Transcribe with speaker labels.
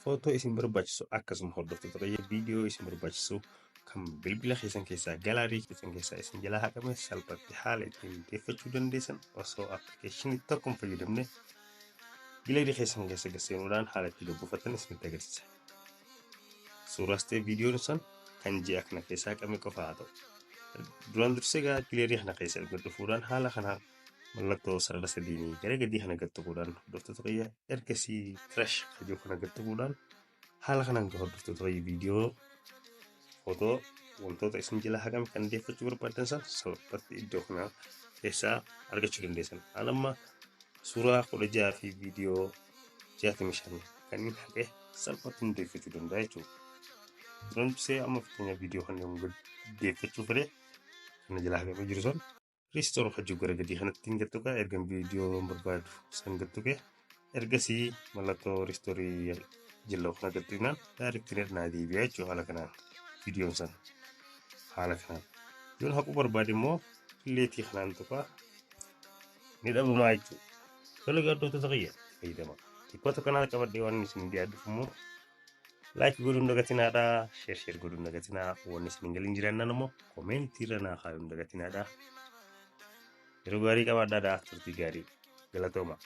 Speaker 1: Footoo isin barbaachisu, akkasuma hordoftoota kiyya, viidiyoo isin barbaachisu kan bilbila keessan keessaa, gallery keessan keessaa isin jalaa haqame salphatti haala ittiin deeffachuu dandeessan, osoo appilikeeshinii tokko hin fayyadamne gallery keessan keessa seenuudhaan haala itti gabbuufatan isinitti agarsiisa. Suuraas ta'e viidiyoon san kan ji'a kana keessaa haqame qofa haa ta'u. Duraan dursee egaa gallery kana keessa erga dhufuudhaan haala kanaan mallattoo sarara sadiinii gara gadii kana gad tuquudhaan, hordoftoota kiyya, ergasii trash kajoo kana gad tuquudhaan haala kanaan hordoftoota kiyya, viidiyoo, footoo, wantoota isin jala haqame kan deeffachuu barbaadan san salphatti iddoo kana keessaa argachuu dandeessan. An amma suuraa 16 fi viidiyoo 65 kan inni haqe salphatti nu deeffachuu danda'a jechuudha. Duraan dursee amma fakkeenya viidiyoo kan yommuu deeffachuu fedhe kana jala haqamee jiru san restore hojii gara gadii kanatti hin gattuqa. Erga viidiyoo barbaadu san gattuqe, ergasii mallattoo restore jalloo kana gattuqnaan directly naa deebi'a jechuudha. Haala kanaan viidiyoon san haala kanaan yoon haquu barbaade immoo delete kanaan tuqaa, ni dhabamaa jechuudha. Tole, hordoftoota kiyya, fayyadama. Xiqqoota kanaa qabadhee waan isin dhiyaadhuuf immoo like godhuun dagatinaadha. Share share godhuun dagatinaa. Wanni isin hin galin jiraannaan immoo comment irra naa kaayuun dagatinaadha. Yeroo gaarii qabaadhaadha. Turtii gaarii. Galatooma.